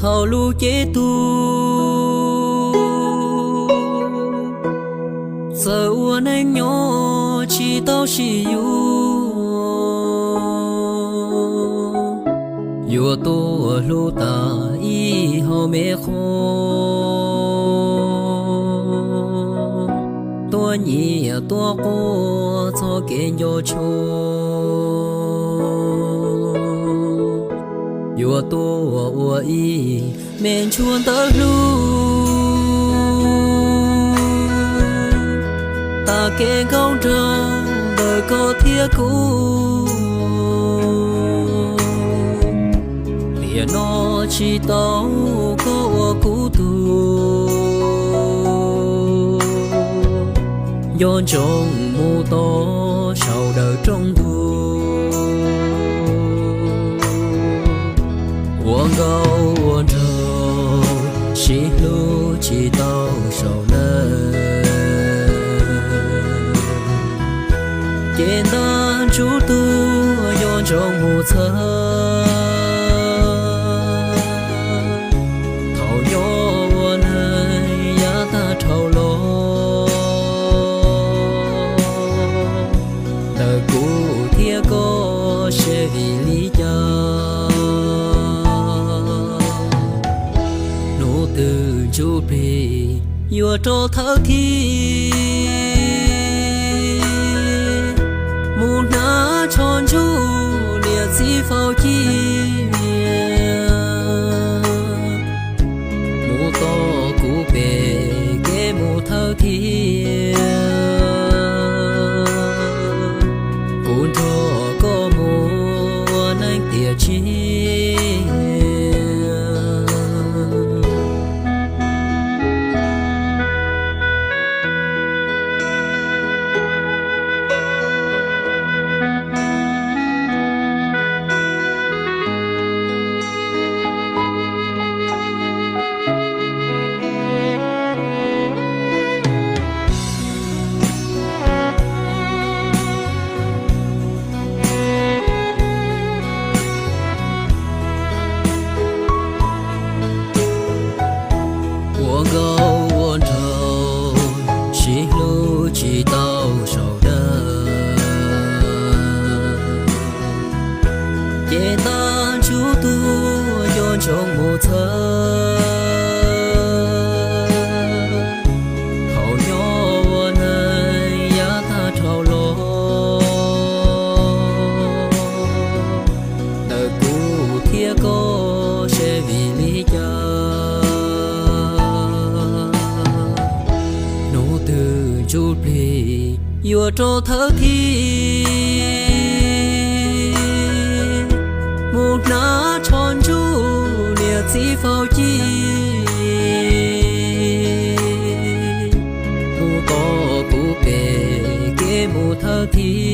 Thaum lub cev tub, txawm ua neej nyob tsis tau sib yuav, yuav tuaj hlub tas ib hom me qhua, tuaj nyiam tuaj quaj txog kev nco tshua, yuav tuaj ua ib me ntsuag ntawv hlub, tas kev nkauj nraug ntawm koj thiab kuv. Tiam no tsis tau koj ua kuv tug, nco ntsoov mus tos saum dawm rooj ntug, ua nkauj ua nraug sib hlub tsis tau saum dawm, ces ntab ntsuj tuag nco ntsoov mus txhawb. Thaum nyob ua neej yav tag dhau los, ntawm kuv thiab koj seb vim li cas, hnub twg ntsuj plig yuav rov thawb thiab, mus hnav tsho ntsuj niam txiv faus cia, mus tom kuv pem kev mus thawb thiab, kuv nrog koj mus ua neej tiam tsiaj. Ua nkauj ua nraug sib hlub tsis tau saum dawm, ces ntab ntsuj tuag nco ntsoov mus txhawb. Thaum nyob ua neej yav tag dhau los, ntawm kuv thiab koj seb vim li cas, hnub twg ntsuj plig yuav rov thawb thiab, mus hnav tsho ntsuj niam txiv faus cia, mus tom kuv pem kev mus thawb thiab,